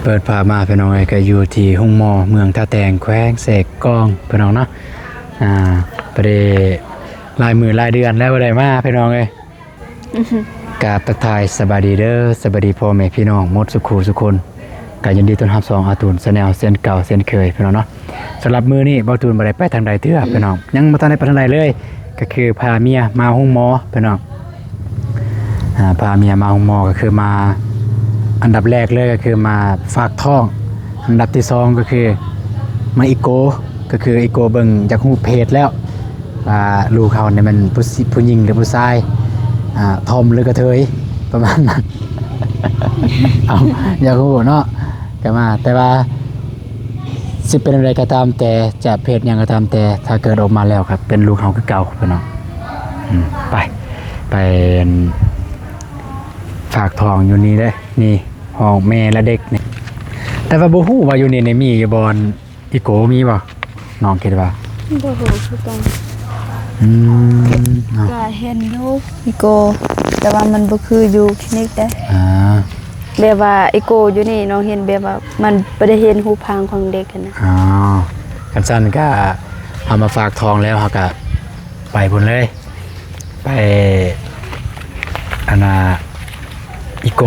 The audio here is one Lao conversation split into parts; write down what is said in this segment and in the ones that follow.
ເປີດພາບມາພີ່ນ້ອງເອີຍ ກໍຢູ່ທີ່ໂຮງໝໍເມືອງທ່າແຕງ ແຂວງເຊກອງພີ່ນ້ອງເນາະ. ອ່າ ບໍ່ໄດ້ຫຼາຍມື້ຫຼາຍເດືອນແລ້ວບໍ່ໄດ້ມາພີ່ນ້ອງເອີຍ. ກາບທັກທາຍສະບາຍດີເດີ ສະບາຍດີພໍ່ແມ່ພີ່ນ້ອງໝົດສູ່ຄູ່ສູ່ຄົນ. ກໍຍິນດີຕ້ອນຮັບຊ່ອງອາຕູນ Channel ເຊັ່ນເກົ່າເຊັ່ນເຄີຍພີ່ນ້ອງເນາະ. ສຳລັບມື້ນີ້ບ່າວຕູນບໍ່ໄດ້ໄປທາງໃດເທື່ອພີ່ນ້ອງ ຍັງບໍ່ທັນໄດ້ໄປທາງໃດເລີຍ. ກໍຄືພາເມຍມາໂຮງໝໍພີ່ນ້ອງ. ອ່າ ພາເມຍມາໂຮງໝໍກໍຄືມາ ອັນດັບແລກເລີຍກໍຄືມາຝາກທ້ອງ, ອັນດັບທີສອງກໍຄືມາອີໂກ ກໍຄືອີໂກເບິ່ງ ຢາກຮູ້ເພດແລ້ວວ່າລູກເຮົານີ້ແມ່ນຜູ້ ຜູ້ຍິງຫຼືຜູ້ຊາຍ ອ່າ ທອມຫຼືກະເທີຍ ປະມານນັ້ນ. ເອົາ ຢາກຮູ້ເນາະ ກໍມາ ແຕ່ວ່າ ຊິເປັນແນວໃດກໍຕາມແຕ່ ຈະເພດຫຍັງກໍຕາມແຕ່ ຖ້າເກີດອອກມາແລ້ວກໍເປັນລູກເຮົາຄືເກົ່າພີ່ນ້ອງ. ອືມ ໄປ ໄປ ອັນ ຝາກທ້ອງຢູ່ນີ້ເດ້ ນີ້ ຫ້ອງແມ່ແລະເດັກນີ້. ແຕ່ວ່າບໍ່ຮູ້ວ່າຢູ່ນີ້ນີ້ມີຢູ່ບໍ່ ອີໂກມີບໍ່ ນ້ອງຄິດວ່າ? ບໍ່ຮູ້ຄືກັນ. ອືມ ເນາະ ກໍເຫັນຢູ່ອີໂກ ແຕ່ວ່າມັນບໍ່ຄືຢູ່ຄລີນິກເດ້. ອ່າ ແບບວ່າອີໂກຢູ່ນີ້ນ້ອງເຫັນແບບວ່າມັນບໍ່ໄດ້ເຫັນຮູບຮ່າງຂອງເດັກຫັ້ນນະ. ອໍ ຄັນຊັ້ນກະເຮົາມາຝາກທ້ອງແລ້ວ ເຮົາກະໄປພຸ້ນເລີຍ ໄປ ອັນນ່າ ອີໂກ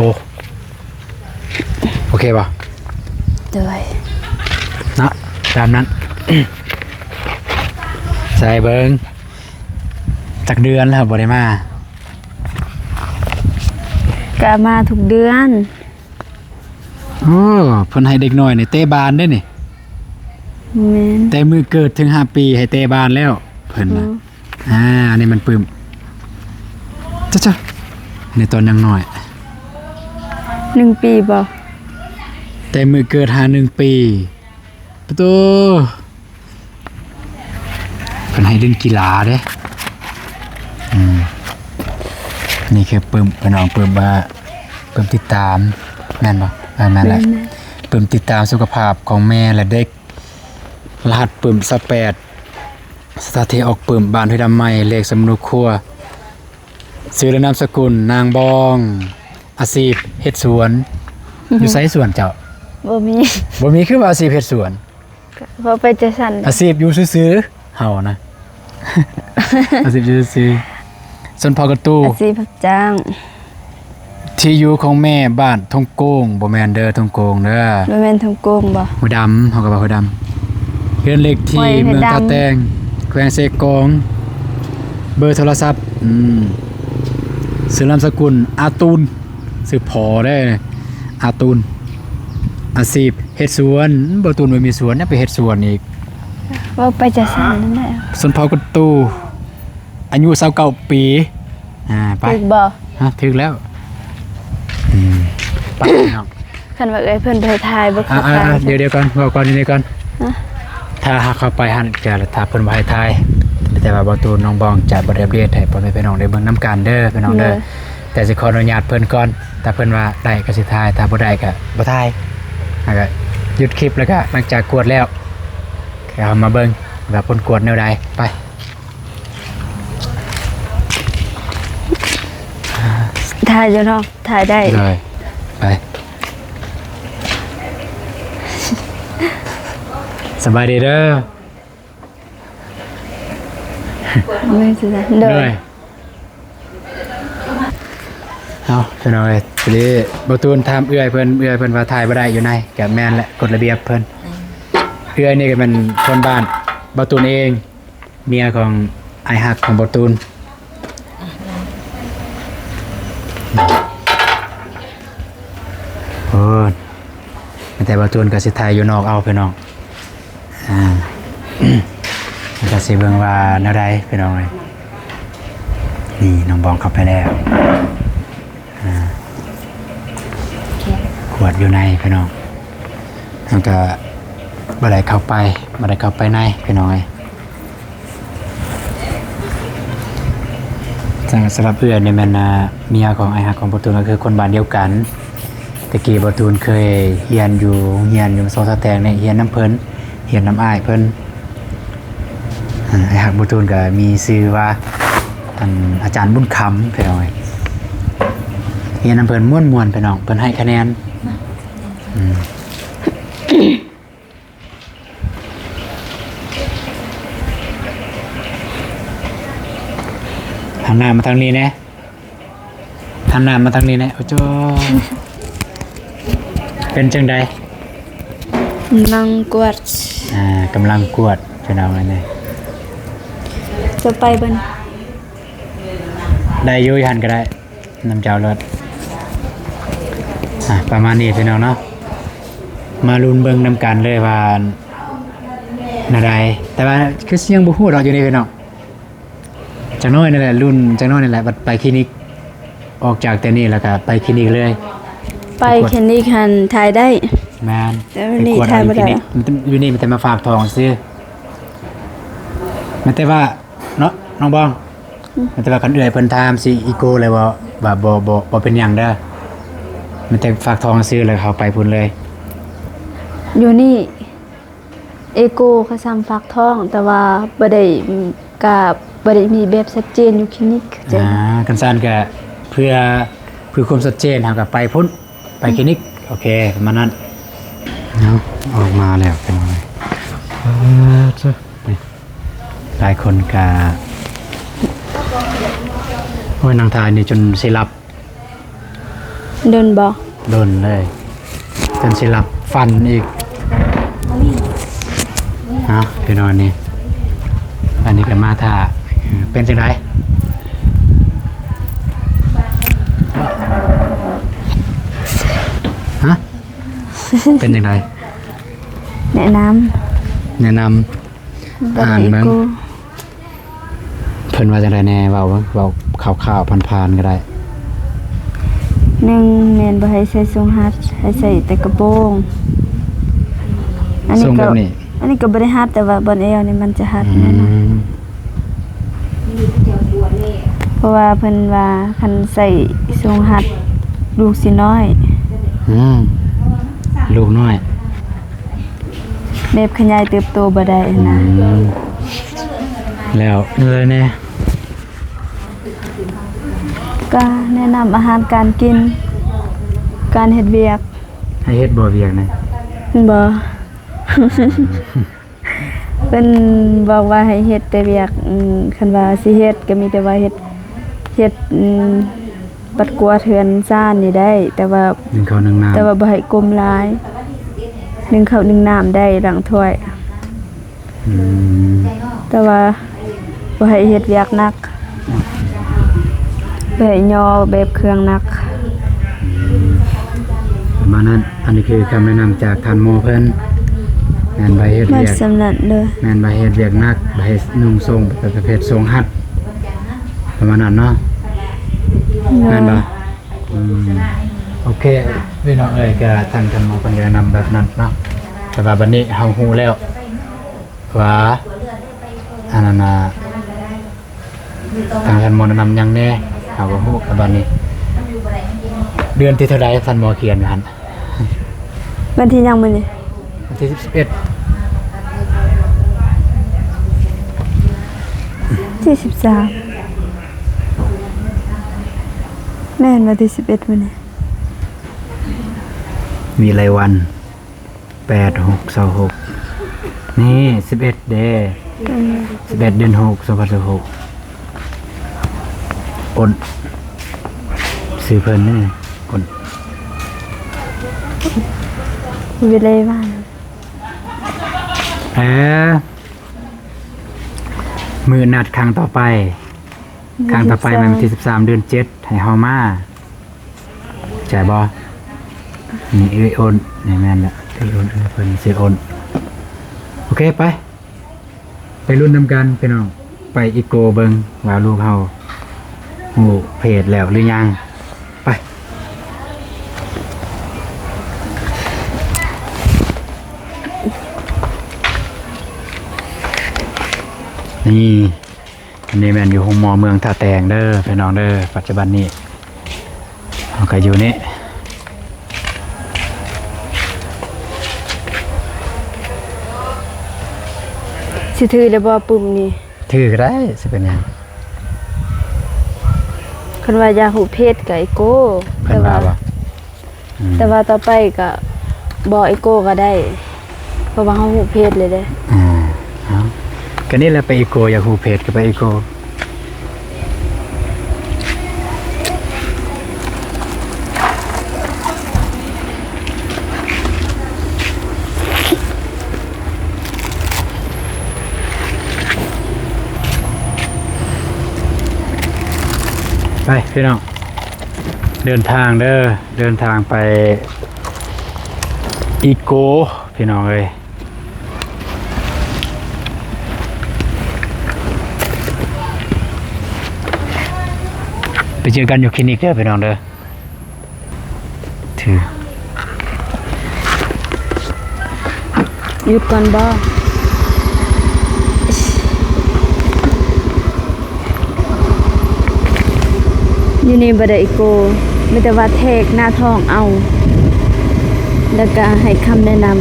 ໂອເຄບໍ່? ໂດຍ ເນາະ ຕາມນັ້ນ. ໃສ່ເບິ່ງ ຈັກເດືອນແລ້ວບໍ່ໄດ້ມາ? ກະມາທຸກເດືອນ. ໂອ້ ເພິ່ນໃຫ້ເດັກນ້ອຍນີ້ເຕະບານເດ້ນີ້. ແມ່ນ ແຕ່ມື້ເກີດເຖິງຫ້າປີໃຫ້ເຕະບານແລ້ວ ເພິ່ນນະ. ອືມ ອ່າ ອັນນີ້ມັນປຶ້ມ ຈ້ະໆ ອັນນີ້ຕອນຍັງນ້ອຍ ໜຶ່ງປີບໍ່? ແຕ່ມື້ເກີດຫາໜຶ່ງປີ ປະໂຕ ເພິ່ນໃຫ້ຫຼິ້ນກິລາເດ້. ອືມ ນີ້ຄືປຶ້ມ ພີ່ນ້ອງ ປຶ້ມວ່າ ປຶ້ມຕິດຕາມ ແມ່ນບໍ່? ເອີ ແມ່ນແຫຼະ ແມ່ນໆ ປຶ້ມຕິດຕາມສຸຂະພາບຂອງແມ່ ແລະ ເດັກ. ລະຫັດປຶ້ມ ຊາວແປດ ສະຖານທີ່ອອກປຶ້ມ ບ້ານຫ້ວຍດຳໃໝ່ ເລກສຳມະໂນຄົວ ຊື່ ແລະ ນາມສະກຸນ ນາງບອງ ອາຊີບເຮັດສວນ. ຢູ່ໃສສວນເຈົ້າ? ບໍ່ມີ ບໍ່ມີ ຄືວ່າອາຊີບເຮັດສວນ? ເວົ້າໄປຈັ່ງຊັ້ນ ອາຊີບຢູ່ຊື່ໆ ເຮົານະ ອາຊີບຢູ່ຊື່ໆ. ຊົນເຜົ່າກະຕູ ອາຊີບຮັບຈ້າງ. ທີ່ຢູ່ຂອງແມ່ບ້ານທົ່ງໂກງ ບໍ່ແມ່ນເດີ ທົ່ງໂກງເດີ ບໍ່ແມ່ນທົ່ງໂກງບໍ່? ຫ້ວຍດຳ ເຮົາກໍວ່າຫ້ວຍດຳ. ເຮືອນເລກທີ່ ຫ້ວຍ ເມືອງທ່າແຕງ ແຂວງເຊກອງ. ເບີໂທລະສັບ ອືມ ຊື່ນາມສະກຸນ ອາຕູນ ຊື່ພໍ່ເດ້ ອາຕູນ. ອາຊີບເຮັດສວນ ບໍ່ຕູນບໍ່ມີສວນ ຍັງໄປເຮັດສວນອີກ ເວົ້າໄປຈັ່ງຊັ້ນນັ້ນແຫຼະ. ຊົນເຜົ່າກະຕູ ອາຍຸຊາວເກົ້າປີ. ອ່າ ໄປ ຖືກບໍ່? ຮະ ຖືກແລ້ວ. ອືມ ໄປເນາະ. ຄັນວ່າເອື້ອຍເພິ່ນບໍ່ໃຫ້ຖ່າຍ ບໍ່ ອ່າ ເຂົ້າ ອ່າ ໄປ ອ່າ ດຽວ ດຽວກ່ອນ ເວົ້າກ່ອນ ດຽວກ່ອນ. ຮະ ຖ້າຫາກເຂົ້າໄປຫັ້ນ ຈະ ຖ້າເພິ່ນບໍ່ໃຫ້ຖ່າຍ ແຕ່ວ່າບ່າວຕູນ ນ້ອງບອງ ຈະບໍ່ໄດ້ອັບເດດໃຫ້ພໍ່ແມ່ພີ່ນ້ອງໄດ້ເບິ່ງນຳກັນເດີ ພີ່ນ້ອງເດີ. ໂດຍ ແຕ່ຊິຂໍອະນຸຍາດເພິ່ນກ່ອນ ຖ້າເພິ່ນວ່າໄດ້ກໍຊິຖ່າຍ ຖ້າບໍ່ໄດ້ກໍບໍ່ຖ່າຍ ແລ້ວກໍຢຸດຄລິບ ແລ້ວກໍຫຼັງຈາກກວດແລ້ວ ກໍເຮົາມາເບິ່ງວ່າຜົນກວດແນວໃດ. ໄປ ຖ່າຍຢູ່ເນາະ ຖ່າຍໄດ້ ໄດ້ ໄປ ສະບາຍດີເດີ. ໂດຍ ໂດຍ ເອົາ ພີ່ນ້ອງເອີຍ ພໍດີບ່າວຕູນຖາມເອື້ອຍເພິ່ນ ເອື້ອຍເພິ່ນວ່າຖ່າຍບໍ່ໄດ້ຢູ່ໃນ ກະແມ່ນແຫຼະ ກົດລະບຽບເພິ່ນ. ເອື້ອຍນີ້ກະແມ່ນຄົນບ້ານບ່າວຕູນເອງ ເມຍຂອງອ້າຍຮັກຂອງບ່າວຕູນ. ໂອ້ ແຕ່ບ່າວຕູນກໍຊິຖ່າຍຢູ່ນອກເອົາ ພີ່ນ້ອງ. ອ່າ ແລ້ວກໍຊິເບິ່ງວ່າແນວໃດ ພີ່ນ້ອງເອີຍ. ນີ້ ນ້ອງບອງເຂົ້າໄປແລ້ວ. ອ່າ ກວດຢູ່ໃນ ພີ່ນ້ອງ ແລ້ວກໍບໍ່ໄດ້ເຂົ້າໄປ ບໍ່ໄດ້ເຂົ້າໄປໃນ ພີ່ນ້ອງເອີຍ. ສຳ ສຳລັບເອື້ອຍນີ້ແມ່ນ ອ່າ ເມຍຂອງອ້າຍຮັກຂອງບ່າວຕູນ ກໍຄືຄົນບ້ານດຽວກັນ. ແຕ່ກີ້ບ່າວຕູນເຄີຍຮຽນຢູ່ໂຮງຮຽນຢູ່ສອງສາແຕງນີ້ ຮຽນນຳເພິ່ນ ຮຽນນຳອ້າຍເພິ່ນ. ອ່າ ອ້າຍຮັກບ່າວຕູນກໍມີຊື່ວ່າ ອັນ ອາຈານບຸນຄຳ ພີ່ນ້ອງເອີຍ. ຮຽນນຳເພິ່ນມ່ວນໆ ພີ່ນ້ອງ ເພິ່ນໃຫ້ຄະແນນ. ອືມ ຫັນໜ້າມາທາງນີ້ແດ່. ຫັນໜ້າມາທາງນີ້ແດ່. ໂອ້ໂຈ ເປັນຈັ່ງໃດ? ກຳລັງກວດ ອ່າ ກຳລັງກວດ ພີ່ນ້ອງເອີຍ. ຈະໄປເບິ່ງ ໄດ້ຢູ່ ຢູ່ຫັ້ນກໍໄດ້ ນຳເຈົ້າໂລດ. ອ່າ ປະມານນີ້ພີ່ນ້ອງເນາະ ມາລຸ້ນເບິ່ງນຳກັນເລີຍວ່າແນວໃດ. ແຕ່ວ່າຄືຊິຍັງບໍ່ຮູ້ດອກຢູ່ນີ້ພີ່ນ້ອງ. ຈັກໜ້ອຍນີ້ແຫຼະ ລຸ້ນຈັກໜ້ອຍນີ້ແຫຼະ ບັດໄປຄລີນິກ ອອກຈາກແຕ່ນີ້ແລ້ວກໍໄປຄລີນິກເລີຍ. ໄປຄລີນິກຫັ້ນຖ່າຍໄດ້ ແມ່ນ ແຕ່ຢູ່ນີ້ຖ່າຍບໍ່ໄດ້. ຢູ່ນີ້ມີແຕ່ມາຝາກທ້ອງຊື່ ແມ່ນແຕ່ວ່າເນາະ ນ້ອງບອງ ອືມ ແມ່ນແຕ່ວ່າຄັນເອື້ອຍເພິ່ນຖາມຊິອີໂກເລີຍວ່າ ວ່າບໍ່ ບໍ່ ບໍ່ເປັນຫຍັງເດີ ແມ່ນແຕ່ຝາກທ້ອງຊື່ ແລ້ວເຮົາໄປພຸ້ນເລີຍ. ຢູ່ນີ້ ເອໂກເຂົາສັ່ງຝາກທ້ອງ ແຕ່ວ່າບໍ່ໄດ້ ກະບໍ່ໄດ້ມີແບບຊັດເຈນຢູ່ຄລີນິກ ເຂົ້າໃຈບໍ່? ອ່າ ຄັນຊັ້ນກະເພື່ອ ເພື່ອຄວາມຊັດເຈນ ເຮົາກະໄປພຸ້ນ ໄປຄລີນິກ. ໂອເຄ ປະມານນັ້ນ. ເອົາ ອອກມາແລ້ວ ເປັນຫຍັງ? ເອີ ເຈົ້າ ຫຼາຍຄົນກະ ໂອ້ຍ ນັ່ງຖ່າຍນີ້ຈົນຊິຫຼັບ. ດົນບໍ່? ດົນເລີຍ ຈົນຊິຫຼັບຝັນອີກ. ເອົາ ພີ່ນ້ອງນີ້ ອັນນີ້ກໍມາຖ້າ ເປັນຈັ່ງໃດ? ຮະ? ເປັນຈັ່ງໃດ? ແນະນຳ ແນະນຳ ອ່ານເບິ່ງ ເພິ່ນວ່າຈັ່ງໃດແດ່? ເວົ້າເບິ່ງ ເວົ້າຄ່າວໆ ຜ່ານໆ ກໍໄດ້. ໜຶ່ງແມ່ນບໍ່ໃຫ້ໃສ່ຊົງຮັດ ໃຫ້ໃສ່ແຕ່ກະໂປງ. ອັນນີ້ກໍ ອັນນີ້ກໍບໍ່ໄດ້ຮັດ ແຕ່ວ່າບ່ອນແອວນີ້ມັນຈະຮັດ. ອືມ ແມ່ນບໍ່? ເພາະວ່າເພິ່ນວ່າຄັນໃສ່ຊົງຮັດ ລູກຊິນ້ອຍ. ອືມ ລູກນ້ອຍ ແບບຂະຫຍາຍເຕີບໂຕບໍ່ໄດ້ນະ. ອືມ ແລ້ວແນວໃດແດ່? ກະແນະນຳອາຫານການກິນ ການເຮັດວຽກ. ໃຫ້ເຮັດບໍ່ວຽກນະ? ບໍ່ ເພິ່ນບອກວ່າໃຫ້ເຮັດແຕ່ວຽກ ອືມ ຄັນວ່າຊິເຮັດກໍມີແຕ່ວ່າເຮັດ ເຮັດ ອືມ ປັດກວາດເຮືອນຊານນີ້ໄດ້ ແຕ່ວ່າ ໜຶ້ງເຂົ້າໜຶ້ງນ້ຳ ແຕ່ວ່າບໍ່ໃຫ້ກົ້ມຫຼາຍ ໜຶ້ງເຂົ້າໜຶ້ງນ້ຳໄດ້ ລ້າງຖ້ວຍ. ອືມ ແຕ່ວ່າບໍ່ໃຫ້ເຮັດວຽກໜັກ ບໍ່ໃຫ້ຍໍແບບເຄື່ອງໜັກ. ອືມ ປະມານນັ້ນ. ອັນນີ້ຄືຄຳແນະນຳຈາກທ່ານໝໍເພິ່ນ ແມ່ນບໍ່ໃຫ້ເຮັດວຽກ ແມ່ນບໍ່ໃຫ້ເຮັດວຽກໜັກ ບໍ່ໃຫ້ນຸ່ງຊົງປະເພດຊົງຮັດ ປະມານນັ້ນເນາະ. ໂດຍ ແມ່ນບໍ່? ອືມ ໂອເຄ ພີ່ນ້ອງເອີຍ ກະທາງທ່ານໝໍເພິ່ນກະແນະນຳແບບນັ້ນເນາະ. ແຕ່ວ່າບັດນີ້ເຮົາຮູ້ແລ້ວວ່າ ອັນນັ້ນນະ ທາງທ່ານໝໍແນະນຳຫຍັງແດ່ ເຮົາກໍຮູ້ແລ້ວບັດນີ້. ເດືອນທີເທົ່າໃດທ່ານໝໍຂຽນຢູ່ຫັ້ນ? ວັນທີຫຍັງມື້ນີ້? ວັນທີສິບເອັດ ທີສິບສາມ ແມ່ນວັນທີສິບເອັດມື້ນີ້. ມີລາຍວັນ ແປດຫົກຊາວຫົກ ນີ້ສິບເອັດເດ້. ອືມ ສິບເອັດເດືອນຫົກ ສອງພັນຊາວຫົກ. ອົນ ຊື່ເພິ່ນນີ້ ອົນ ວິເລວັນ. ເອີ ມື້ນັດຄັ້ງຕໍ່ໄປ ຄັ້ງຕໍ່ໄປແມ່ນວັນທີສິບສາມ ເດືອນເຈັດ ໃຫ້ເຮົາມາ ໃຊ່ບໍ່? ນີ້ເອື້ອຍໂອນ ນີ້ແມ່ນລະ ເອື້ອຍໂອນ ເອື້ອຍເພິ່ນຊື່ໂອນ. ໂອເຄ ໄປ ໄປລຸ້ນນຳກັນພີ່ນ້ອງ ໄປອີໂກເບິ່ງວ່າລູກເຮົາຮູ້ເພດແລ້ວຫຼືຍັງ. ໄປ ນີ້ ອັນນີ້ແມ່ນຢູ່ໂຮງໝໍເມືອງທ່າແຕງເດີພີ່ນ້ອງເດີ. ປັດຈຸບັນນີ້ເຮົາກໍຢູ່ນີ້. ຊິຖືໄດ້ບໍ່ປຸ່ມນີ້? ຖືກໍໄດ້ ຊິເປັນຫຍັງ? ຄັນວ່າຢາກຮູ້ເພດກໍອີໂກ ເພິ່ນວ່າບໍ່? ອືມ ແຕ່ວ່າຕໍ່ໄປກໍ ບໍ່ ອີໂກ້ກໍໄດ້ ເພາະວ່າເຮົາຮູ້ເພດເລີຍເດ້. ອືມ ເອົາ ກໍນີ້ແຫຼະ ໄປອີໂກ້ ຢາກຮູ້ເພດກໍໄປອີໂກ້. ໄປພີ່ນ້ອງ ເດີນທາງເດີ ເດີນທາງໄປອີໂກ ພີ່ນ້ອງເອີຍ. ໄປເຈີກັນຢູ່ຄລີນິກເດີ ພີ່ນ້ອງເດີ. ຖື ຢຸດກ່ອນບໍ? ຢູ່ນີ້ບໍ່ໄດ້ອີໂກ ມີແຕ່ວ່າແທກໜ້າທ້ອງເອົາ ແລ້ວກະໃຫ້ຄຳແນະນຳ.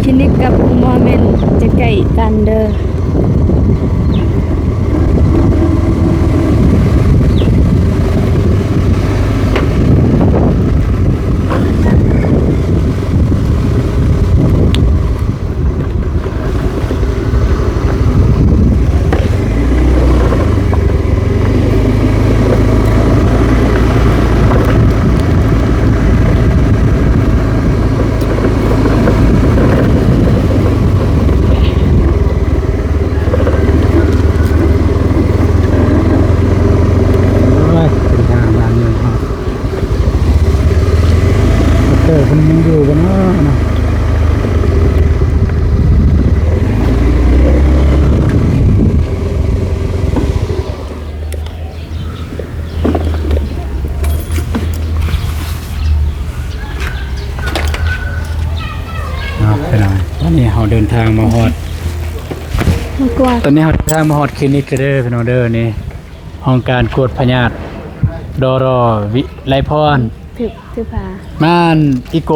ຄລີນິກກັບໂຮງໝໍແມ່ນຈະໃກ້ກັນເດີ. ໂອ້ຍ ເປັນທາງບ້ານເມືອງເຮົາ. ດອກເຕີເພິ່ນຍັງຢູ່ບໍ່ເນາະ? ເນາະ ພີ່ນ້ອງ ຕອນນີ້ເຮົາເດີນທາງມາຮອດ ມາກວດ ຕອນນີ້ເຮົາເດີນທາງມາຮອດຄລີນິກແລ້ວເດີ ພີ່ນ້ອງເດີ ນີ້ ຫ້ອງການກວດພະຍາດ ດຣ ວິໄລພອນ ຖື ຖືພາ ມາອັນອີໂກ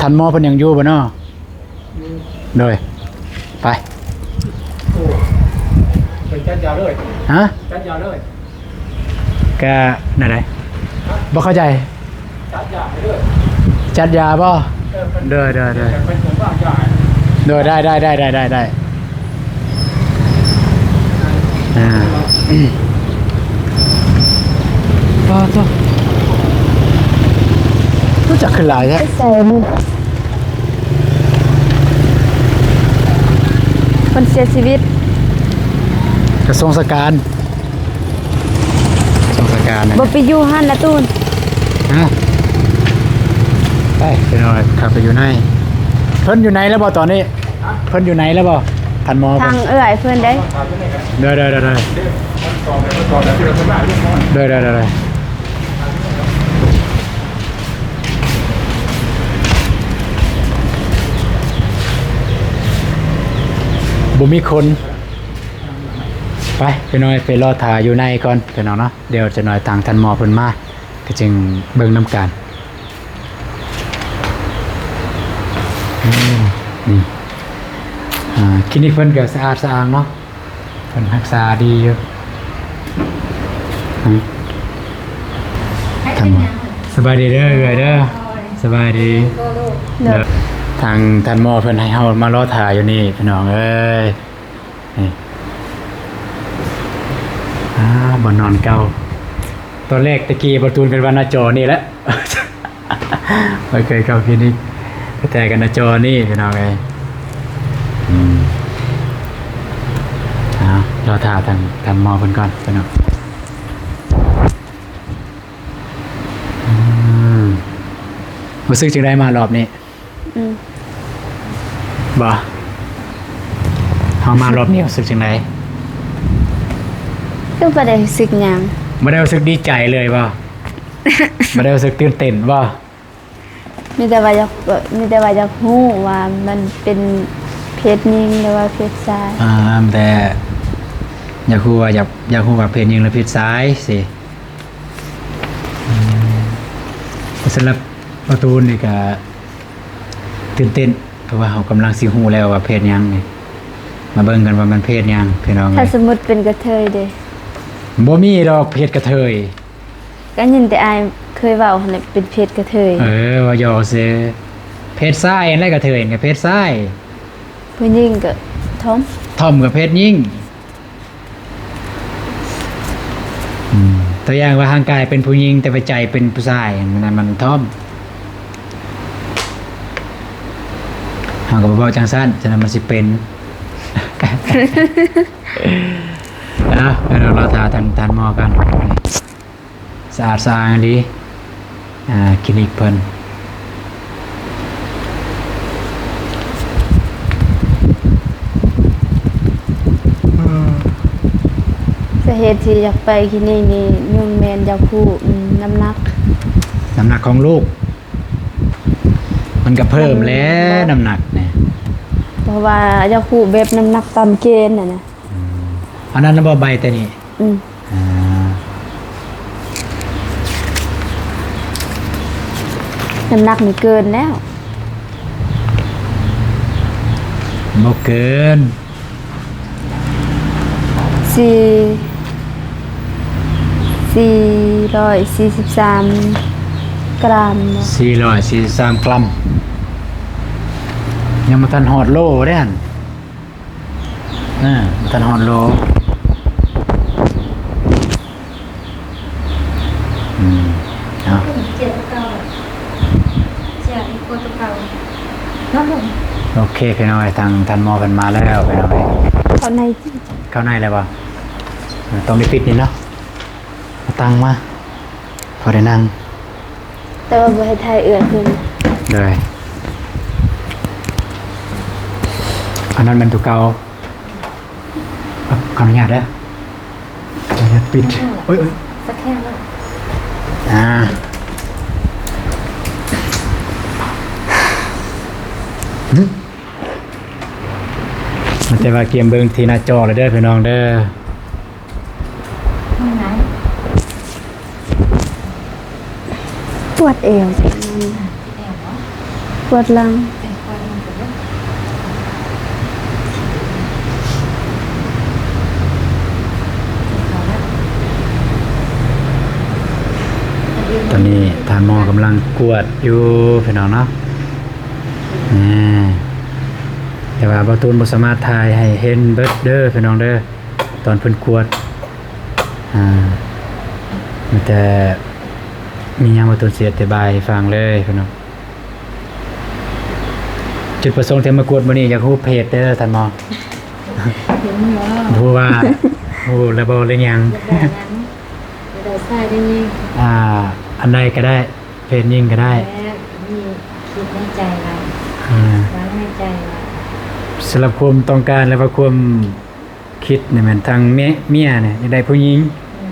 ທ່ານໝໍເພິ່ນຍັງຢູ່ບໍ່ເນາະ? ໂດຍ ໄປ ໂອ້ ໄປຈັດຢາເລີຍ ຮະ? ຈັດຢາເລີຍ ກະແນວໃດ? ບໍ່ເຂົ້າໃຈ. ຈັດຢາໃຫ້ເດີ ຈັດຢາບໍ່? ເອີ ໂດຍ ໂດຍ ໂດຍ ຢາກໄປສົ່ງວາງຢາໃຫ້ ໂດຍ ໄດ້ ໄດ້ ໄດ້ ໄດ້ ໄດ້ ໄດ້ ອ່າ ປາໂທ້ ຮູ້ຈັກຄືຫຼາຍແທ້ ໃສ່ ເພິ່ນເສຍຊີວິດ ກະຊວງສະການ ກະຊວງສະການ ບໍ່ໄປຢູ່ຫັ້ນລະຕູນ ຮະ ໄປ ພີ່ນ້ອງ ເຂົ້າໄປຢູ່ໃນ ເພິ່ນຢູ່ໃນແລ້ວບໍ່ຕອນນີ້? ເພິ່ນຢູ່ໃນແລ້ວບໍ່? ທ່ານໝໍ ທາງເອື້ອຍເພິ່ນເດ້ ໂດຍ ໂດຍ ໂດຍ ໂດຍ ໂດຍ ໂດຍ ໂດຍ ໂດຍ ບໍ່ມີຄົນ ໄປ ພີ່ນ້ອງ ໄປລໍຖ້າຢູ່ໃນກ່ອນ ພີ່ນ້ອງເນາະ ດຽວຈັກໜ້ອຍທາງທ່ານໝໍເພິ່ນມາ ກໍຈຶ່ງເບິ່ງນຳກັນ. ໂອ້ ນີ້ ອ່າ ຄລີນິກເພິ່ນກໍສະອາດສະອ້າງເນາະ ເພິ່ນຮັກສາດີຢູ່. ອືມ ທ່ານໝໍ ສະບາຍດີເດີ ເອື້ອຍເດີ ສະບາຍດີ. ໂດຍ ທາງທ່ານໝໍເພິ່ນໃຫ້ເຮົາມາລໍຖ້າຢູ່ນີ້ ພີ່ນ້ອງເອີຍ. ນີ້ ອ່າ ບ່ອນນອນເກົ່າ ຕອນແລກແຕ່ກີ້ປະຕູນເພິ່ນວ່າໜ້າຈໍນີ້ແຫຼະ ຂ້ອຍເຄີຍເຂົ້າຄລີນິກແຕ່ກັນໜ້າຈໍນີ້ ພີ່ນ້ອງເອີຍ. ອືມ ເອົາ ລໍຖ້າທາງ ທາງໝໍເພິ່ນກ່ອນ ພີ່ນ້ອງ. ອືມ ຮູ້ສຶກຈັ່ງໃດມາຮອບນີ້? ອືມ ບໍ່ ເຮົາມາຮອບນີ້ຮູ້ສຶກຈັ່ງໃດ? ຄືບໍ່ໄດ້ຮູ້ສຶກຫຍັງ ບໍ່ໄດ້ຮູ້ສຶກດີໃຈເລີຍບໍ່? ບໍ່ໄດ້ຮູ້ສຶກຕື່ນເຕັ້ນບໍ່? ມີແຕ່ວ່າຢາກ ມີແຕ່ວ່າຢາກຮູ້ວ່າມັນເປັນເພດຍິງ ຫຼືວ່າເພດຊາຍ. ອ່າ ແຕ່ຢາກຮູ້ວ່າ ຢາກ ຢາກຮູ້ວ່າເພດຍິງ ຫຼືເພດຊາຍຊີ້. ອືມ ສຳລັບປະຕູນນີ້ກະ ຕື່ນເຕັ້ນ ເພາະວ່າເຮົາກຳລັງຊິຮູ້ແລ້ວວ່າເພດຫຍັງນີ້. ມາເບິ່ງກັນວ່າມັນເພດຫຍັງ ພີ່ນ້ອງເອີຍ. ຖ້າສົມມຸດເປັນກະເທີຍເດ? ບໍ່ມີດອກເພດກະເທີຍ. ກໍຍິນແຕ່ອ້າຍເຄີຍເວົ້າຫັ້ນແຫຼະ ເປັນເພດກະເທີຍ. ເອີ ເວົ້າຫຍອກຊື່. ເພດຊາຍຫັ້ນແຫຼະ ກະເທີຍຫັ້ນກະເພດຊາຍ. ຜູ້ຍິງກໍທອມ. ທອມກໍເພດຍິງ. ອືມ ຕົວຢ່າງວ່າຮ່າງກາຍເປັນຜູ້ຍິງ ແຕ່ວ່າໃຈເປັນຜູ້ຊາຍ ນັ້ນມັນທອມ. ເຮົາກໍບໍ່ເວົ້າຈັ່ງຊັ້ນ ສະນັ້ນມັນຊິເປັນ. ເອົາ ດຽວເຮົາລໍຖ້າທ່ານ ທ່ານໝໍກ່ອນ. ສະອາດສະອ້າງດີ ອ່າ ຄລີນິກເພິ່ນ. ສາເຫດທີ່ຢາກໄປຄລີນິກນີ້ ໜຶ່ງແມ່ນຢາກຮູ້ ອືມ ນ້ຳໜັກ ນ້ຳໜັກຂອງລູກ ມັນກໍເພີ່ມແຫຼະ ນ້ຳໜັກນີ້ ເພາະວ່າຢາກຮູ້ແບບນ້ຳໜັກຕາມເກນຫັ້ນນະ. ອືມ ອັນນັ້ນນະບໍ່ ໃບແຕ່ນີ້? ອືມ ອ່າ ນ້ຳໜັກນີ້ເກີນແລ້ວ. ບໍ່ເກີນ ສີ່ ສີ່ຮ້ອຍສີ່ສິບສາມກຣາມ. ສີ່ຮ້ອຍສີ່ສິບສາມກຣາມ ຍັງບໍ່ທັນຮອດໂລເດ້ຫັ້ນ. ອ່າ ບໍ່ທັນຮອດໂລ. ອືມ ເອົາ ເຈັບເກົ່າ ເຈັບອີກກວ່າຕົວເກົ່າ. ໂອເຄ ພີ່ນ້ອງເອີຍ ທາງທ່ານໝໍເພິ່ນມາແລ້ວ ພີ່ນ້ອງເອີຍ. ເຂົ້າໃນ ເຂົ້າໃນແລ້ວບໍ່? ຕ້ອງໄດ້ປິດນີ້ເນາະ. ເອົາຕັ່ງມາ ພໍໄດ້ນັ່ງ ແຕ່ວ່າບໍ່ໃຫ້ຖ່າຍເອື້ອຍເພິ່ນ. ໂດຍ ອັນນັ້ນແມ່ນຕົວເກົ່າ. ຂໍອະນຸຍາດເດີ ຂໍອະນຸຍາດປິດ. ໂອ້ຍ ໂອ້ຍ ສະແກນແລ້ວ. ອ່າ ຫຶ ແຕ່ວ່າກຽມເບິ່ງທີ່ໜ້າຈໍເລີຍເດີ ພີ່ນ້ອງເດີ. ປວດແອວ ປວດຫຼັງ. ຕອນນີ້ທ່ານໝໍກຳລັງກວດຢູ່ ພີ່ນ້ອງເນາະ. ແນ່ ແຕ່ວ່າບ່າວຕູນບໍ່ສາມາດຖ່າຍໃຫ້ເຫັນເບິດເດີ ພີ່ນ້ອງເດີ ຕອນເພິ່ນກວດ. ອ່າ ມີແຕ່ ມີຫຍັງບ່າວຕູນຊິອະທິບາຍໃຫ້ຟັງເລີຍ ພີ່ນ້ອງ. ຈຸດປະສົງທີ່ມາກວດມື້ນີ້ ຢາກຮູ້ເພດເດີທ່ານໝໍ. ເຫັນຢູ່ ຮູ້ວ່າ ຮູ້ແລ້ວບໍ່ ຫຼືຍັງ? ຢາກໄດ້ຫຍັງ? ຢາກໄດ້ຊາຍ ຫຼືຍິງ? ອ່າ ອັນໃດກໍໄດ້ ເພດຍິງກໍໄດ້. ແມ່ນ ມີຄິດໃນໃຈວ່າ ອ່າ ວາງໃນໃຈວ່າ ສຳລັບຄວາມຕ້ອງການ ຫຼືວ່າຄວາມຄິດນີ້ແມ່ນທາງເມຍ ເມຍນີ້ຢາກໄດ້ຜູ້ຍິງ. ອືມ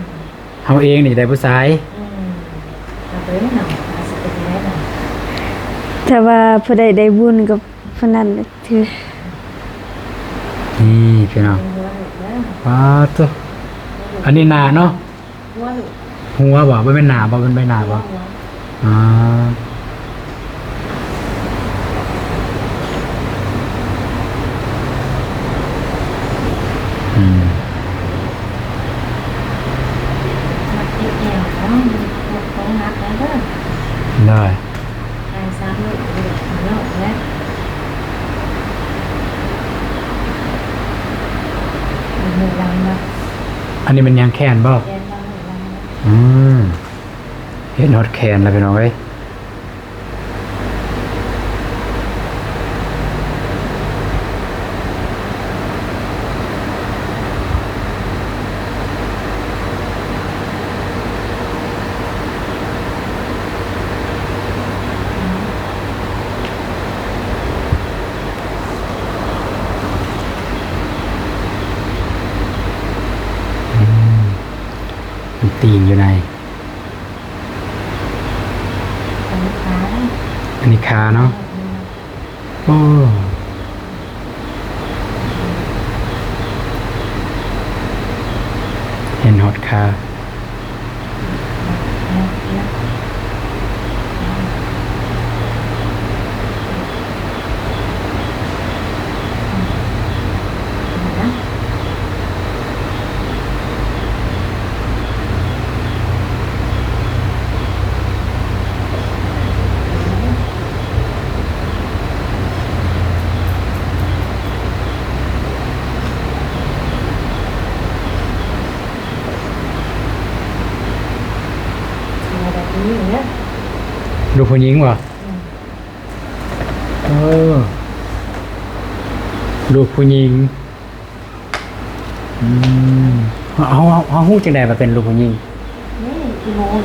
ເຮົາເອງນີ້ຢາກໄດ້ຜູ້ຊາຍ. ອືມ ເອົາໄປເນາະ ວ່າຊິເປັນຈັ່ງໃດເນາະ. ຖ້າວ່າຜູ້ໃດໄດ້ບຸນກັບຜູ້ນັ້ນຖື. ນີ້ພີ່ນ້ອງ ເປັນຫົວລູກເດີ. ປາດໂທ້ ອັນນີ້ໜ້າເນາະ. ຫົວລູກ ຫົວບໍ່? ບໍ່ແມ່ນໜ້າບໍ່? ເປັນໃບໜ້າບໍ່? ຫົວ ຫົວ ອໍ ອືມ ມັນຕິດແອວເນາະ ມັນຂອງໜັກແລ້ວເດີ. ໂດຍ ຖ່າຍສາມມື້ເນາະ ແລ້ວ ເຫັນຫົວຫຼັງບໍ່? ອັນນີ້ແມ່ນຫຍັງ ແຂນບໍ່? ແຂນ ອືມ ເຫັນຮອດແຂນແລ້ວ ພີ່ນ້ອງເອີຍ. ອືມ ມີຕີນຢູ່ໃນ. ອັນນີ້ຂາເນາະ. ໂອ້ ເຫັນຮອດຂາ. ອືມ ເນາະ ເນາະ. ຜູ້ຍິງບໍ່? ອືມ ເອີ ລູກຜູ້ຍິງ. ອືມ ເຮົາ ເຮົາ ເຮົາຮູ້ຈັ່ງໃດວ່າເປັນລູກຜູ້ຍິງ? ນີ້ ອີໂມນີ້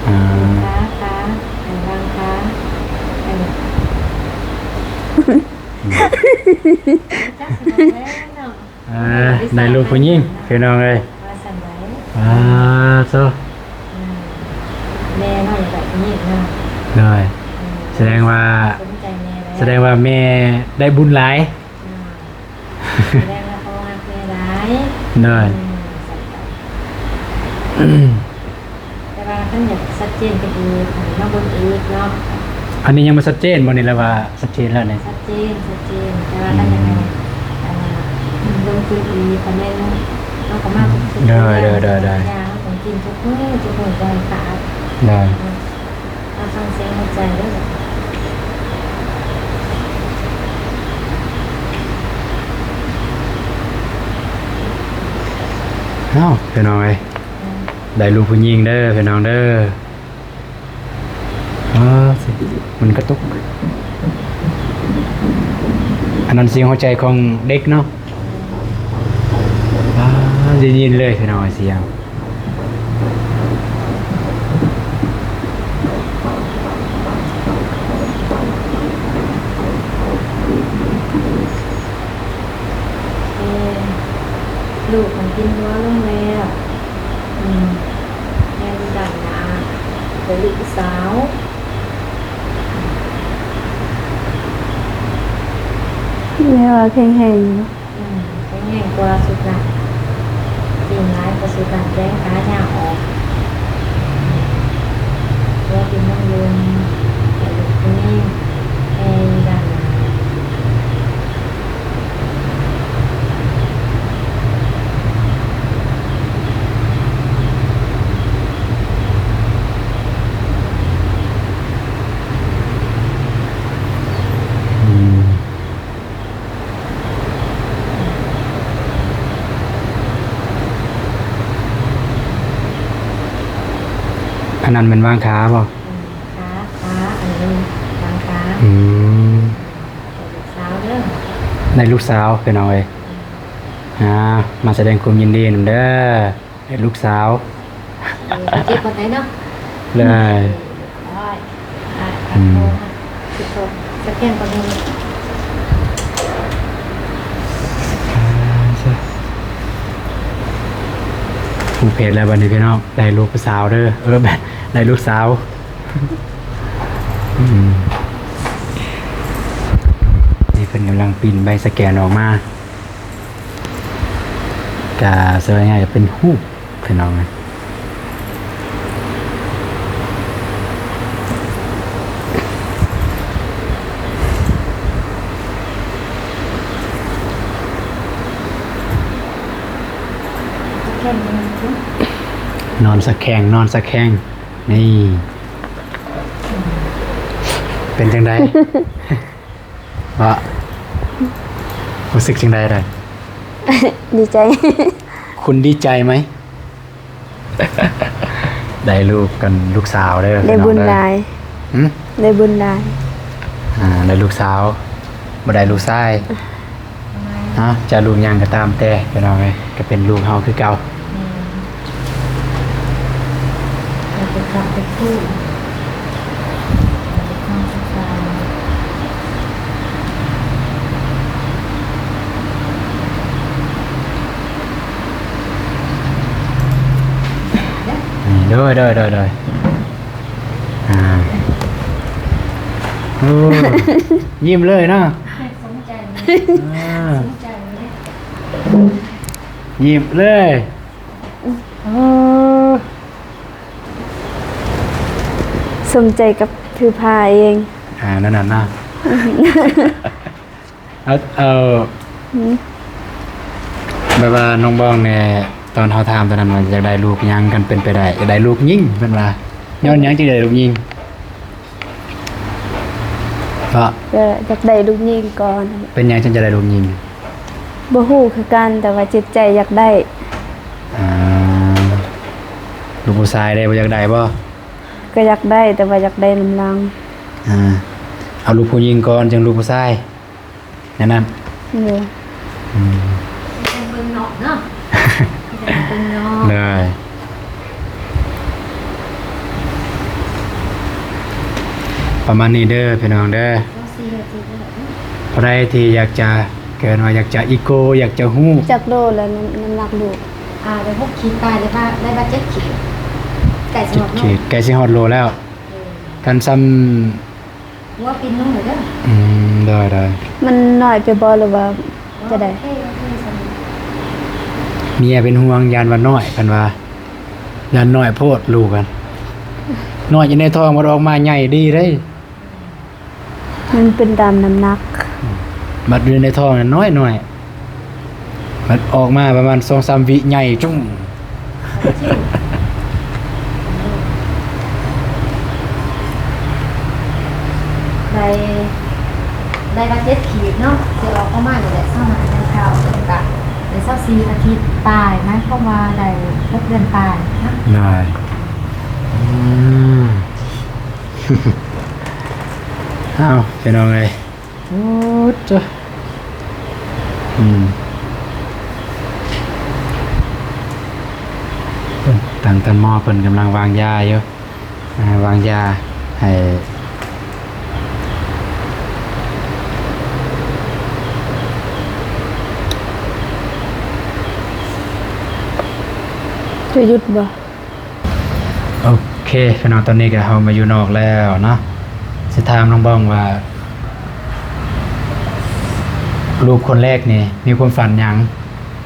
ອ່າ ຂາ ຂາ ອັນ ຫຼັງຂາ ອັນນີ້ ຈັກຊິບອກແລ້ວເນາະ. ອ່າ ໄດ້ລູກຜູ້ຍິງ ພີ່ນ້ອງເອີຍ ວ່າຊັ້ນໃດ. ອ່າ ໂທ້ ອືມ ແມ່ນ້ອຍແບບນີ້ເນາະ. ໂດຍ ອືມ ສະແດງວ່າ ສົມໃຈແມ່ແລ້ວ ສະແດງວ່າແມ່ໄດ້ບຸນຫຼາຍ. ອ່າ ສະແດງວ່າພໍ່ຮັກແມ່ຫຼາຍ. ໂດຍ ອືມ ແຕ່ວ່າຄັນຢາກຊັດເຈນກະດີ ໃຫ້ມາເບິ່ງອີກເນາະ. ອັນນີ້ຍັງບໍ່ຊັດເຈນບໍ່ນີ້ ຫຼືວ່າຊັດເຈນແລ້ວນີ້? ຊັດເຈນ ຊັດເຈນ ແຕ່ວ່າ ອືມ ຄັນຢາກໃຫ້ ອັນ ລົງທຶນອີກ ຄັນແມ່ນເຮົາກໍມາທຸກ ທຸກ ໂດຍ ເດືອນ ໂດຍ ໂດຍ ທຸກ ໂດຍ ຢ່າງ ເຮົາຕ້ອງກິນທຸກມື້ ທຸກມື້ບໍ່ໃຫ້ຂາດ. ໂດຍ ອືມ ເຮົາຟັງສຽງຫົວໃຈເດີ. ອ້າວ ພີ່ນ້ອງເອີຍ ອືມ ໄດ້ລູກຜູ້ຍິງເດີ ພີ່ນ້ອງເດີ. ອ່າ ມັນກະຕຸກ. ອັນນັ້ນສຽງຫົວໃຈຂອງເດັກເນາະ. ອ່າ ໄດ້ຍິນເລີຍພີ່ນ້ອງ ສຽງ. ເອີ ລູກຂອງກິນຫົວລົງແລ້ວ. ອືມ ແມ່ຢູ່ດ້ານໜ້າ ເປັນລູກສາວ ແມ່ວ່າແຂງແຮງຢູ່. ອືມ ແຂງແຮງກວ່າຊຸດນັ້ນ ກິນຫຼາຍກວ່າຊຸດນັ້ນ ແຂງຂາຍາວອອກ. ຫົວກິນນ້ຳເຢັນ ແຕ່ລູກຜູ້ຍິງ ແມ່ຢູ່ດ້ານໜ້າ. ອືມ ອັນນັ້ນແມ່ນວາງຂາບໍ່? ອືມ ຂາ ຂາ ອັນນີ້ວາງຂາ. ອືມ ໄດ້ລູກສາວເດີ ໄດ້ລູກສາວ ພີ່ນ້ອງເອີຍ. ອ່າ ມາສະແດງຄວາມຍິນດີນຳເດີ ເປັນລູກສາວ. ເອີ ເຈັບປານໃດເນາະ? ເລີຍ ໂອ້ຍ ອືມ ສະແກນກ່ອນເດີ. ຮູ້ເພດແລ້ວບັດນີ້ພີ່ນ້ອງ ໄດ້ລູກສາວເດີ ເອີ ໄດ້ລູກສາວ. ອືມ ນີ້ເພິ່ນກຳລັງປິ່ນໃບສະແກນອອກມາ ກະສ່ວນໃຫຍ່ເປັນຮູບພີ່ນ້ອງ. ນອນສະແຄງ ນອນສະແຄງ ນີ້ ເປັນຈັ່ງໃດ? ວ່າ ຮູ້ສຶກຈັ່ງໃດລະ? ດີໃຈ. ຄຸນດີໃຈໄໝ? ໄດ້ລູກກັນ ລູກສາວເດີ ໄດ້ບຸນຫຼາຍ. ຫຶ? ໄດ້ບຸນຫຼາຍ. ອ່າ ໄດ້ລູກສາວ ບໍ່ໄດ້ລູກຊາຍ. ເນາະ ຈະລູກຫຍັງກໍຕາມແຕ່ ພີ່ນ້ອງເອີຍ ກໍເປັນລູກເຮົາຄືເກົ່າ. ແມ່ນ ເຮົາໄປຂັບໄປຄູ່ ເຮົາໄປຟັງສະຕາຍ. ໂດຍ ໂດຍ ໂດຍ ໂດຍ. ອ່າ ໂອ້ ຍິ້ມເລີຍເນາະ. ສົນໃຈເລີຍ ອ່າ ສົນໃຈເລີຍ ຍິ້ມເລີຍ. ເອີ ສົມໃຈກັບຖືພາເອງ. ອ່າ ນັ້ນນະ. ເອົາ ເອົາ ຫືມ ແບບວ່ານ້ອງບອງແນ່ ຕອນເຮົາຖາມຕອນນັ້ນວ່າຢາກໄດ້ລູກຫຍັງ ຄັນເປັນໄປໄດ້ ຢາກໄດ້ລູກຍິງ ເພິ່ນວ່າ ຍ້ອນຫຍັງຈຶ່ງໄດ້ລູກຍິງ? ເພາະ ເອີ ຢາກໄດ້ລູກຍິງກ່ອນ. ເປັນຫຍັງຈຶ່ງຈະໄດ້ລູກຍິງ? ບໍ່ຮູ້ຄືກັນ ແຕ່ວ່າຈິດໃຈຢາກໄດ້. ອ່າ ລູກຜູ້ຊາຍເດ້ ບໍ່ຢາກໄດ້ບໍ່? ກໍຢາກໄດ້ ແຕ່ວ່າຢາກໄດ້ນຳຫຼັງ. ອ່າ ເອົາລູກຜູ້ຍິງກ່ອນ ຈັ່ງລູກຜູ້ຊາຍ ແນວນັ້ນ. ໂດຍ. ອືມ ເບິ່ງເນາະ ເນາະ ເບິ່ງເນາະ. ໂດຍ. ປະມານນີ້ເດີພີ່ນ້ອງເດີ. ຜູ້ໃດທີ່ຢາກຈະ ເອີ້ນວ່າຢາກຈະອີໂກ ຢາກຈະຮູ້ ຈັກໂລແລ້ວ ນ້ຳ ນ້ຳໜັກລູກ? ອ່າ ໄດ້ຫົກຂີດປາຍ ໄດ້ບາດ ໄດ້ບາດເຈັດຂີດ ໃກ້ຊິຮອດໂລ ເຈັດຂີດ ໃກ້ຊິຮອດໂລແລ້ວ. ເອີ ຄັນຊ່ຳ ຫົວປິ່ນລົງເດີ. ອືມ ໄດ້ໆ. ມັນນ້ອຍໄປບໍ່ ຫຼືວ່າຈັ່ງໃດ? ໂອເຄ ໂອເຄ ຊ່ຳນີ້. ເມຍເປັນຫ່ວງ ຢ້ານວ່ານ້ອຍ ເພິ່ນວ່າ ຢ້ານນ້ອຍໂພດລູກຫັ້ນ ນ້ອຍຢູ່ໃນທ້ອງ ມັນອອກມາໃຫຍ່ດີເດ້. ມັນເປັນຕາມນ້ຳໜັກ. ອືມ ບັດຢູ່ໃນທ້ອງນັ້ນນ້ອຍໆ ບັດອອກມາປະມານສອງສາມວິໃຫຍ່ຈຸ້ງ. ໄດ້ ໄດ້ມາເຈັດຂີດເນາະ ຊິອອກປະມານນີ້ແຫຼະ ຊາວຫ້າເດືອນເກົ້າ ແລ້ວກະໄດ້ຊາວສີ່ອາທິດປາຍ ໝາຍຄວາມວ່າໄດ້ຫົກເດືອນປາຍເນາະ. ໄດ້. ອືມ ອ້າວ ພີ່ນ້ອງເອີຍ ໂອ້ ເຈົ້າ ອືມ ທາງທ່ານໝໍເພິ່ນກຳລັງວາງຢາຢູ່ ອ່າ ວາງຢາໃຫ້. ຈະຢຸດບໍ່? ໂອເຄ ພີ່ນ້ອງ ຕອນນີ້ກໍເຮົາມາຢູ່ນອກແລ້ວເນາະ ຊິຖາມນ້ອງບອງວ່າ ລູກຄົນແລກນີ້ມີຄວາມຝັນຫຍັງ?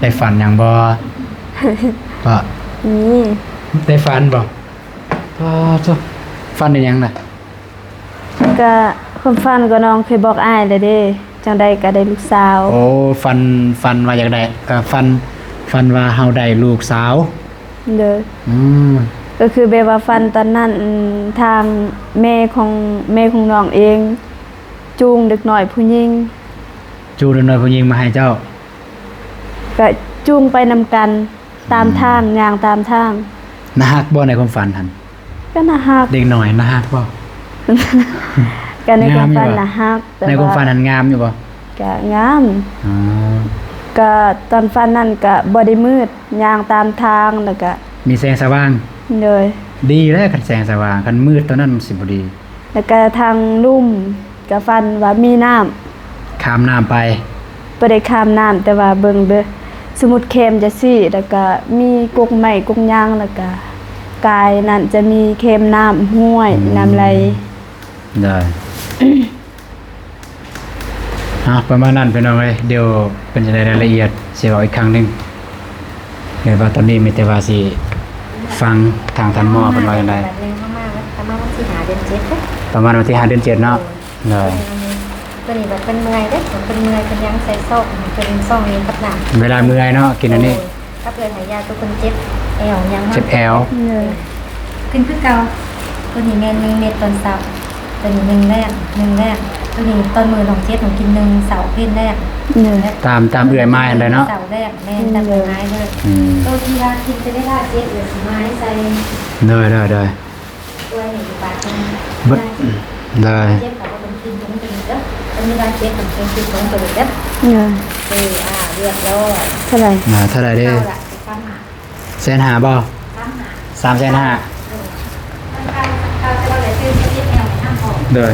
ໄດ້ຝັນຫຍັງບໍ່? ກໍມີ. ໄດ້ຝັນບໍ່? ອໍ ໂທ້ ຝັນໄດ້ຫຍັງນະ? ກະຄວາມຝັນກໍນ້ອງເຄີຍບອກອ້າຍແລ້ວເດ້ ຈັ່ງໃດກໍໄດ້ລູກສາວ. ໂອ້ ຝັນ ຝັນວ່າຢາກໄດ້ ເອີ ຝັນ ຝັນວ່າເຮົາໄດ້ລູກສາວ. ໂດຍ. ອືມ ກໍຄືແບບວ່າຝັນຕອນນັ້ນ ທາງແມ່ຂອງ ແມ່ຂອງນ້ອງເອງຈູງເດັກນ້ອຍຜູ້ຍິງ. ຈູງເດັກນ້ອຍຜູ້ຍິງມາໃຫ້ເຈົ້າ? ກະຈູງໄປນຳກັນ ຕາມທາງ ອືມ ຍ່າງຕາມທາງ. ໜ້າຮັກບໍ່ໃນຄວາມຝັນຫັ້ນ? ກໍໜ້າຮັກ. ເດັກນ້ອຍໜ້າຮັກບໍ່? ກໍໃນຄວາມຝັນ ງາມຢູ່ບໍ່? ໜ້າຮັກ ແຕ່ ໃນຄວາມຝັນຫັ້ນງາມຢູ່ບໍ່? ກໍງາມ. ອໍ ກໍຕອນຝັນນັ້ນກໍບໍ່ໄດ້ມືດ ຍ່າງຕາມທາງ ແລ້ວກໍມີແສງສະຫວ່າງ. ໂດຍ. ດີແລ້ວຄັນແສງສະຫວ່າງ ຄັນມືດຕອນນັ້ນມັນຊິບໍ່ດີ. ແລ້ວກະທາງລຸ່ມກະຝັນວ່າມີນ້ຳ ຂ້າມນ້ຳໄປ. ບໍ່ໄດ້ຂ້າມນ້ຳ ແຕ່ວ່າເບິ່ງເດີ ສົມມຸດແຄມຈັ່ງຊີ້ ແລ້ວກະມີກົກໄມ້ກົກຫຍັງ ແລ້ວກະກາຍນັ້ນຈະມີແຄມນ້ຳຫ້ວຍ ອືມ ນ້ຳໄຫຼ. ໄດ້. ອ່ະ ປະມານນັ້ນພີ່ນ້ອງເອີຍ ດຽວເປັນຈັ່ງໃດລາຍລະອຽດຊິເວົ້າອີກຄັ້ງໜຶ່ງ. ແຕ່ວ່າຕອນນີ້ມີແຕ່ວ່າຊິຟັງທາງທ່ານໝໍເພິ່ນວ່າຈັ່ງໃດ. ປະມານວັນທີຫ້າເດືອນເຈັດເນາະ. ປະມານວັນທີຫ້າເດືອນເຈັດເນາະ. ໂດຍ. ໂດຍ. ຕົວນີ້ບັດເພິ່ນເມື່ອຍເດ້ ເພິ່ນເມື່ອຍ ເພິ່ນຍັງໃສ່ຊອກ ເພິ່ນຊອກນີ້ກັບນ້ຳ ເວລາເມື່ອຍເນາະ ກິນອັນນີ້. ໂດຍ. ກັບເລື່ອຍໃຫ້ຢາຕົວເພິ່ນເຈັບແອວຫຍັງເນາະ. ເຈັບແອວ. ໂດຍ. ຂຶ້ນຄືເກົ່າ. ຕົວນີ້ແມ່ນໜຶ່ງເມັດຕອນເຊົ້າ ຕົວນີ້ໜຶ່ງແລງ ໜຶ່ງແລງ. ຕົວນີ້ຕອນມື້ນ້ອງເຈັບ ນ້ອງກິນໜຶ່ງເຊົ້າ ເພັນແລງ. ໂດຍ. ຕາມ ຕາມເອື້ອຍມາຍຫັ້ນແຫຼະເນາະ. ເຊົ້າແລງ ແມ່ນ ອືມ ຕາມເອື້ອຍມາຍເລີຍ. ອືມ. ໂຕທີ່ວ່າກິນເປັນເວລາເຈັບ ເອື້ອຍຊິມາໃຫ້ໃສ່. ໂດຍ ໂດຍ ໂດຍ. ໂດຍ ເຈັບກໍບໍ່ຕ້ອງກິນຕົວນີ້ເດີ ຄັນເວລາເຈັບຕ້ອງກິນຕົວນີ້ເດີ. ໂດຍ. ເອີ ອ່າ ລຽບຮ້ອຍ. ເທົ່າໃດ? ອ່າ ເທົ່າໃດເດ້? ເທົ່າໃດ? ສາມຫ້າ. ແສນຫ້າບໍ່? ສາມຫ້າ ສາມແສນຫ້າ. ໂດຍ.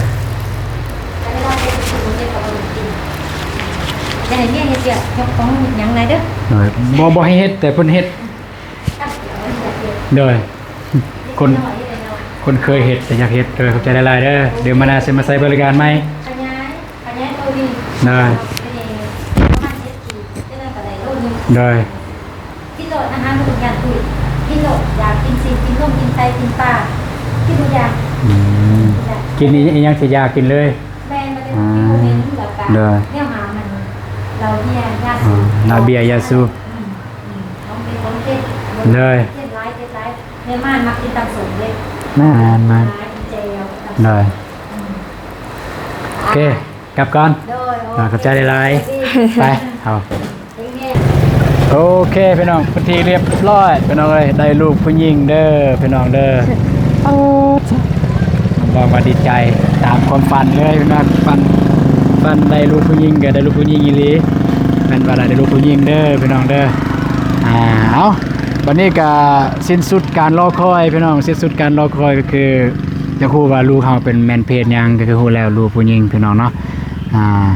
ຢ່າໃຫ້ເມຍເຮັດວຽກຂອງຫຍັງຫຼາຍເດີ. ໂດຍ. ບໍ່ ບໍ່ໃຫ້ເຮັດ ແຕ່ເພິ່ນເຮັດ. ໂດຍ. ຄົນ ຄົນເຄີຍເຮັດ ແຕ່ຢາກເຮັດ. ໂດຍ. ຂອບໃຈຫຼາຍໆເດີ. ດຽວມາໜ້າຊິມາໃຊ້ບໍລິການໃໝ່. ຂະຫຍາຍ ຂະຫຍາຍໂຕນີ້. ໂດຍ. ປະມານເຈັດຂີດ ຈັ່ງໃດກໍໄດ້ໂລໜຶ່ງ. ໂດຍ. ກິນໂລດ ອາຫານທຸກຢ່າງ ກິນໂລດ ຢາກກິນຊີ້ນ ກິນນົມ ກິນໄກ່ ກິນປາ ກິນທຸກຢ່າງ. ອືມ ກິນອີ່ຫຍັງທີ່ຢາກກິນເລີຍ. ແມ່ນ. ອ່າ ໂດຍ. ແນວຫາມັນ ເຫຼົ້າເບຍ ຢາສູບ. ເຫຼົ້າເບຍ ຢາສູບ. ອືມ ອືມ ຂອງເຜັດ ຂອງເຜັດ. ໂດຍ. ເຜັດຫຼາຍ ເຜັດຫຼາຍ. ແມ່ມານມັກກິນຕຳສົ້ມເດ້. ແມ່ນໆ. ໂດຍ. ອືມ ໂອເຄ ກັບກ່ອນ. ໂດຍ. ອ່າ ຂອບໃຈຫຼາຍໆ. ໄປ ເຮົາ ໂອເຄພີ່ນ້ອງ ເປັນທີ່ຮຽບຮ້ອຍພີ່ນ້ອງເອີຍ ໄດ້ລູກຜູ້ຍິງເດີພີ່ນ້ອງເດີ. ໂອ້ ນ້ອງບອງວ່າດີໃຈຕາມຄວາມຝັນເລີຍ ເພິ່ນວ່າຝັນ ຝັນໄດ້ລູກຜູ້ຍິງກໍໄດ້ລູກຜູ້ຍິງອີ່ຫຼີ ແມ່ນວ່າໄດ້ລູກຜູ້ຍິງເດີພີ່ນ້ອງເດີ. ອ່າ ເອົາ ບັດນີ້ກໍສິ້ນສຸດການລໍຄອຍພີ່ນ້ອງ ສິ້ນສຸດການລໍຄອຍກໍຄື ຢາກຮູ້ວ່າລູກເຮົາເປັນ ແມ່ນເພດຫຍັງ ກໍຄືຮູ້ແລ້ວລູກຜູ້ຍິງພີ່ນ້ອງເນາະ. ອ່າ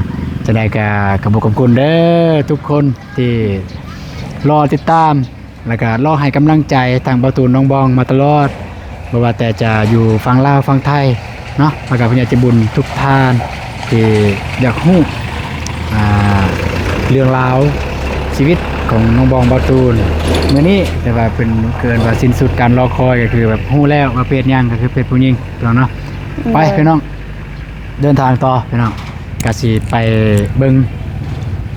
ຈັ່ງໃດກໍຂອບຄຸນເດີທຸກຄົນທີ່ລໍຕິດຕາມ ແລ້ວກະລໍໃຫ້ກຳລັງໃຈທັງບ່າວຕູນ ນ້ອງບອງມາຕະຫຼອດ ບໍ່ວ່າແຕ່ຈະຢູ່ຝັ່ງລາວຝັ່ງໄທເນາະ ແລ້ວກະຜູ້ໃຫຍ່ໃຈບຸນທຸກທ່ານທີ່ຢາກຮູ້ ອ່າ ເລື່ອງລາວຊີວິດຂອງນ້ອງບອງ ບ່າວຕູນມື້ນີ້ ແຕ່ວ່າເປັນ ເອີ້ນວ່າສິ້ນສຸດການລໍຄອຍ ກໍຄືແບບຮູ້ແລ້ວວ່າເພດຫຍັງ ກໍຄືເພດຜູ້ຍິງພີ່ນ້ອງເນາະ. ໄປ ໂດຍ ພີ່ນ້ອງ ເດີນທາງຕໍ່ພີ່ນ້ອງ ກະຊິໄປເບິ່ງ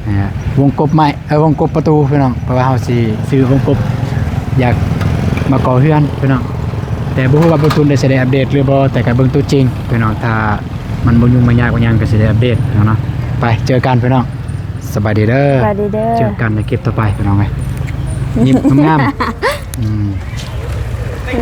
ອ່າ ວົງກົບໄມ້ ເອີ ວົງກົບປະຕູພີ່ນ້ອງ ເພາະວ່າເຮົາຊິຊື້ວົງກົບ ຢາກມາກໍ່ເຮືອນພີ່ນ້ອງ. ແຕ່ບໍ່ຮູ້ວ່າບຸນທຸນໄດ້ ຊິໄດ້ອັບເດດຫຼືບໍ່ ແຕ່ກະເບິ່ງຕົວຈິງພີ່ນ້ອງ ຖ້າມັນບໍ່ຫຍຸ້ງບໍ່ຍາກບໍ່ຫຍັງກະຊິໄດ້ອັບເດດພີ່ນ້ອງເນາະ. ໄປ ເຈີກັນພີ່ນ້ອງ ສະບາຍດີເດີ ສະບາຍດີເດີ ເຈີກັນໃນຄລິບຕໍ່ໄປພີ່ນ້ອງເອີຍ ຍິ້ມງາມໆ ອືມ.